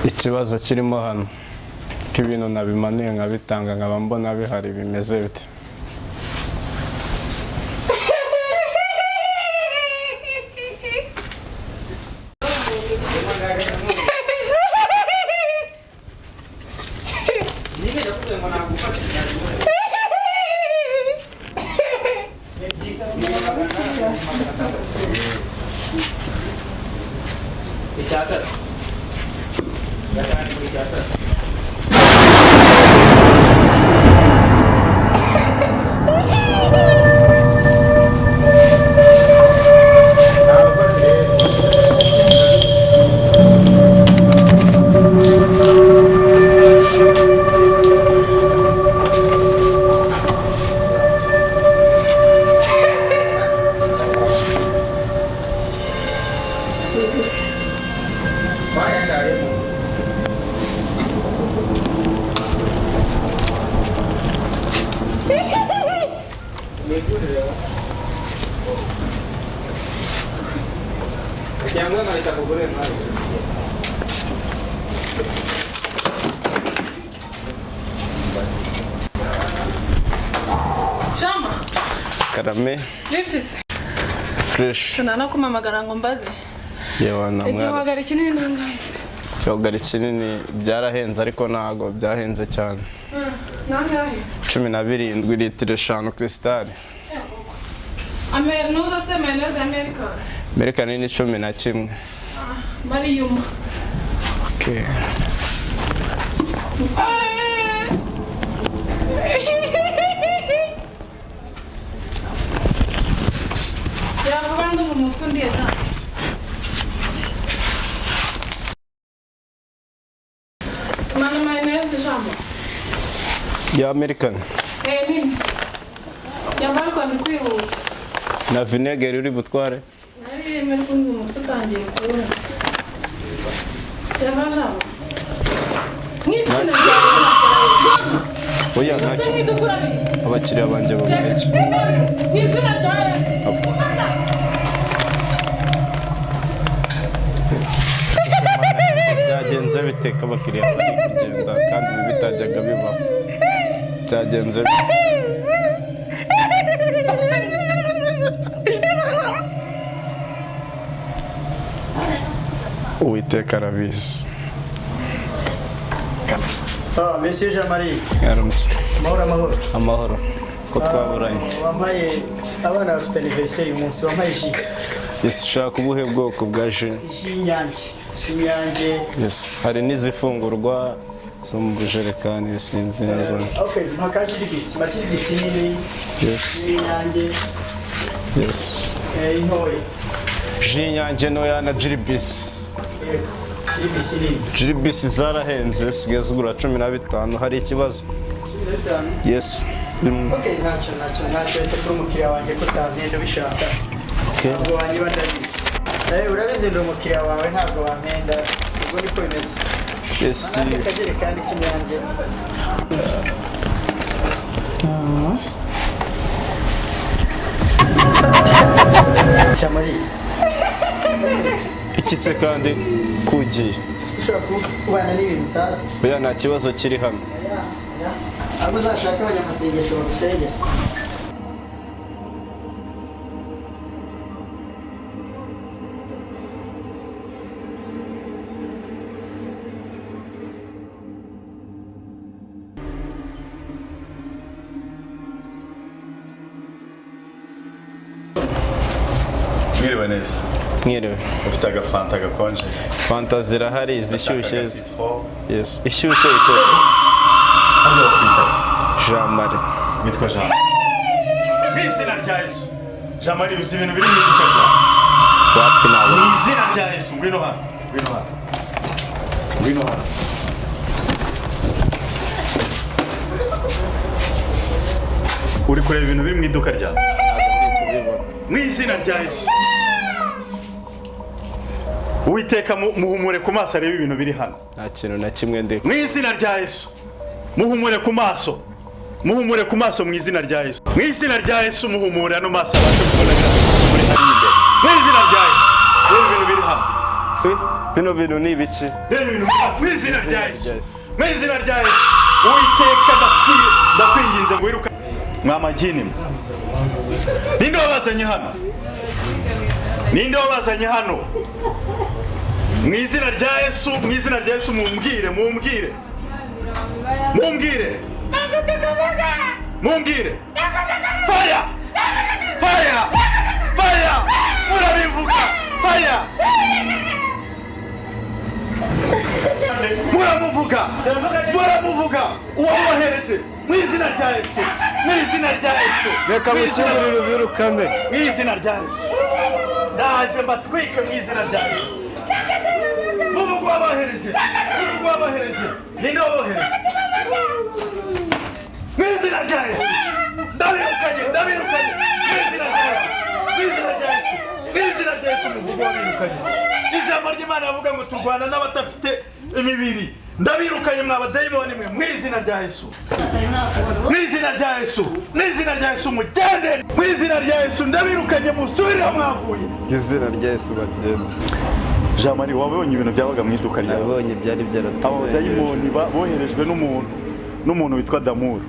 Ikibazo kirimo hano ko ibintu nabimanuye nkabitanga, nkaba mbona bihari, bimeze bite? Shama, Karame. Vipi se? Fresh. Sinanakumamagara ngo mbaze. Yewe na mwana. Igihwagari kinini nangahe se? Igihwagari kinini byarahenze, ariko ntago byahenze cyane. Nangahe? 17 litiro 5 krisitali. Nuza se mayoneze ya Amerika? Amerika nini 11. Mariyuma. Okay. Yavuga ngo mu mutwe ndiye cyane. Mana, mayoneze jambo. Ya American. Eh, nini? Yava ariko ndi kwihuta. Na vinegere uri butware? Nari rimwe kumva umutwe utangiye kubura. Yava jambo. Nk'izina rya Jambo. Oya, ntacyo. Mu iduka urabizi. Abakiriya banjye babona iki? Mu izina rya Yesu. Byagenze bite ko abakiriya bari kugenda kandi ibi bitajyaga bibaho? Byagenze bite? Uwiteka arabizi. Ah, Monsieur Jean-Marie, Mwaramutse. amahoro amahoro. Amahoro, ko twaburanye? Wampaye, abana bafite anniversaire uyu munsi, wampaye jus. Yes, ushaka ubuhe bwoko bwa jus? Jus y'Inyange. Jus y'Inyange. Yes, hari n'izifungurwa zo mu bujerekani, sinzi neza. Okay, mpa ka jiribisi, ma jiribisi nini. Yes. Jus y'Inyange. Yes. Intoya. Jus y'Inyange ntoya na jiribisi. Yego, jiribisi nini. Jiribisi zarahenze, zisigaye zigura 15, hari ikibazo? 15? Yes. Okay, ntacyo ntacyo ntacyo, ese kuri umukiriya wanjye ko utampenda ubishaka. Okay. Ntabwo wanyiba, ndabizi. Urabizi ndi umukiriya wawe, ntabwo wampenda, ubwo niko bimeze. Yes. Nanjye akajerekani k'Inyange. Jean-Marie, Iki se kandi kugiye? ushobora kuba ubana n'ibintu utazi. Oya, nta kibazo kiri hano. Oya, oya. Ahubwo uzashake abanyamasengesho bagusengera. Mwiriwe neza. Mwiriwe. Ufite agafanta gakonje? Fanta zirahari, izishyushye. Aga citron. Yes, ishyushye ikora. Hano bakwita? Jean Marie. Witwa Jean. Mu izina rya Yesu. Jean Marie, uzi ibintu biri mu iduka ryawe? Wapi, ntabwo. Mu izina rya Yesu, ngwino hano. Ngwino hano. Ngwino hano. Uri kureba ibintu biri mu iduka ryawe? Ntabwo ndi kubibona. Mu izina rya Yesu, Uwiteka muhumure ku maso arebe ibintu biri hano. Nta kintu na kimwe ndi. Mu izina rya Yesu, muhumure ku maso, muhumure ku maso, mu izina rya Yesu, mu izina rya Yesu, muhumure ano maso abashe kubona biriya muri hariya imbere. Mu izina rya Yesu, reba ibintu biri hano. Bino bintu ni ibiki? Reba ibintu biri hano. Mu izina rya Yesu, mu izina rya Yesu, Uwiteka, ndakwinginze ngo wiruka mwa magini mwe. Ninde wabazanye hano? Ninde wabazanye hano? Mu izina rya Yesu, mu izina rya Yesu, mumbwire, mumbwire, mumbwire, mumbwire. Fire, fire, fire! Murabivuga, fire! Muramuvuga, muramuvuga uwabohereje. Mu izina rya Yesu, mu izina rya Yesu. Reka Mu izina- mukingurire ubirukane. Mu izina rya Yesu, ndaje mbatwike mu izina rya Yesu. Muvuga uwabohereje, muvuga uwabohereje. Ninde wabohereje? Mu izina rya Yesu, ndabirukanye, ndabirukanye mu izina rya Yesu, mu izina rya Yesu, mu izina rya Yesu. Muvuga uwabirukanye. Ijambo ry'Imana rivuga ngo turwana n'abadafite imibiri. Ndabirukanye mwa badayimoni mwe, mu izina rya Yesu, mu izina rya Yesu, mu izina rya Yesu, mugende mu izina rya Yesu. Ndabirukanye, musubire aho mwavuye. Izina rya Yesu, bagenda. Jean Marie, wabonye ibintu byabaga mu iduka ryawe? Nabonye byari Abo byaratuzengereje. dayimoni boherejwe n'umuntu witwa Damuru.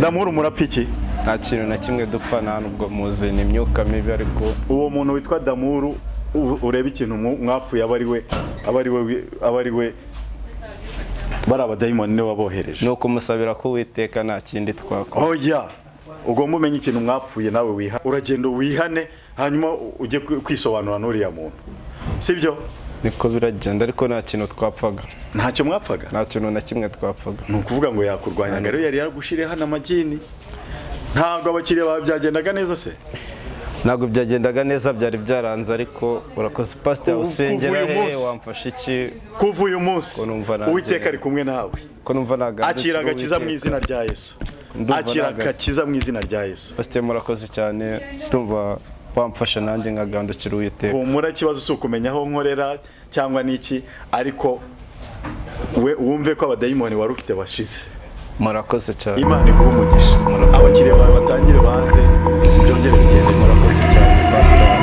Damuru murapfa iki? Nta kintu na kimwe dupfa, nta nubwo muzi, ni imyuka mibi ariko. Uwo muntu witwa Damuru, urebe ikintu mwapfuye, aba ari we, aba ari we, aba ari we. Bari abadayimoni, niwe wabohereje. Ni ukumusabira ko Uwiteka, nta kindi twakora. Oya, ugomba umenye ikintu mwapfuye nawe wiha. Uragenda wihane, hanyuma ujye kwisobanura n'uriya muntu, sibyo? Niko biragenda, ariko nta kintu twapfaga. Ntacyo mwapfaga? Nta kintu na kimwe twapfaga. Ni ukuvuga ngo yakurwanyaga rero, yari yaragushiriye hano amagini. Ntabwo abakiriya bawe byagendaga neza se? Ntabwo byagendaga neza, byari byaranze, ariko urakoze, pasiteri. Usengera Kuva uyu hehe? munsi. Wamfasha iki? Kuva uyu munsi, Ko numva nanjye- Uwiteka ari kumwe nawe. Ko numva nagandukira Akira agakiza mu Uwiteka. izina rya Yesu. Ndumva Akira agakiza mu izina rya Yesu. Pasiteri, murakoze cyane. Ndumva wamfasha nanjye nkagandukira Uwiteka. Humura, ikibazo si ukumenya aho nkorera cyangwa n'iki, ariko we wumve ko abadayimoni wari ufite bashize. Murakoze cyane. Imana iguhe umugisha. Murakoze. Abakiriya bawe batangire baze, byongere bigende. Murakoze cyane, pasiteri.